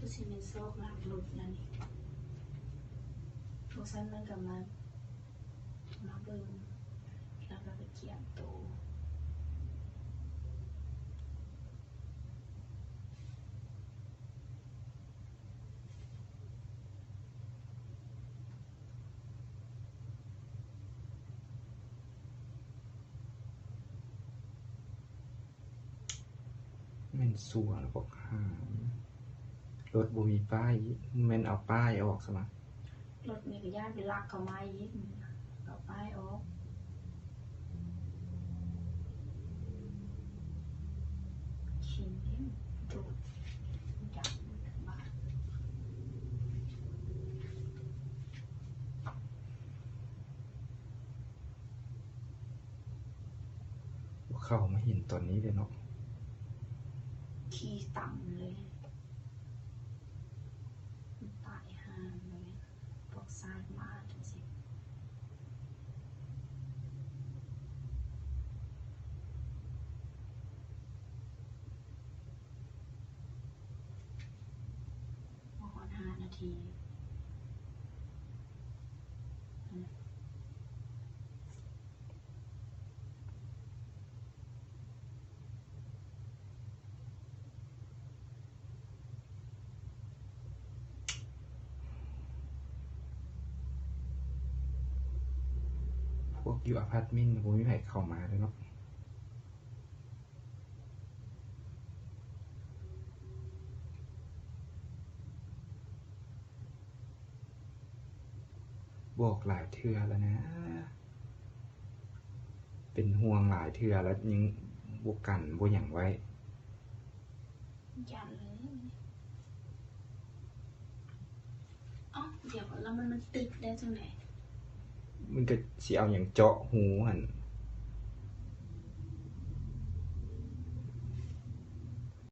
ຄືຊິແມ່ນຊອກລັກລົດນັ້ນນີ້. ບໍ່ຊັ້ນມັນກໍມາ ມາເບິ່ງ ແລ້ວກໍໄປກຽມໂຕ. ແມ່ນຊົ່ວແລ້ວພວກຫາ ລົດບໍ່ມີປ້າຍ ແມ່ນເອົາປ້າຍອອກຊະມະ. ລົດນີ້ກໍຢ້ານໄປລັກເຂົາມາອີກ ເອົາປ້າຍອອກ. ເຂົ້າມາເຫັນຕອນນີ້ເດ້ເນາະ ຂີ່ຕຳເລີຍ ຕາຍຫ່າເລີຍ ພວກຊາດໝາຈັ່ງຊີ້. ບໍ່ຮອດຫ້ານາທີ ພວກຢູ່ອາພາດເມັນບໍ່ມີໃຜເຂົ້າມາເລີຍເນາະ. ບອກຫຼາຍເທື່ອແລ້ວນະ ເປັນຫ່ວງຫຼາຍເທື່ອແລ້ວ ຍັງບໍ່ກັນບໍ່ຫຍັງໄວ້. ຢ້ານເລີຍ. ເອົ້າ ດຽວ ແລ້ວມັນ ມັນຕິດໄດ້ຈັ່ງໃດ? ມັນກໍຊິເອົາຫຍັງເຈາະຮູຫັ້ນ.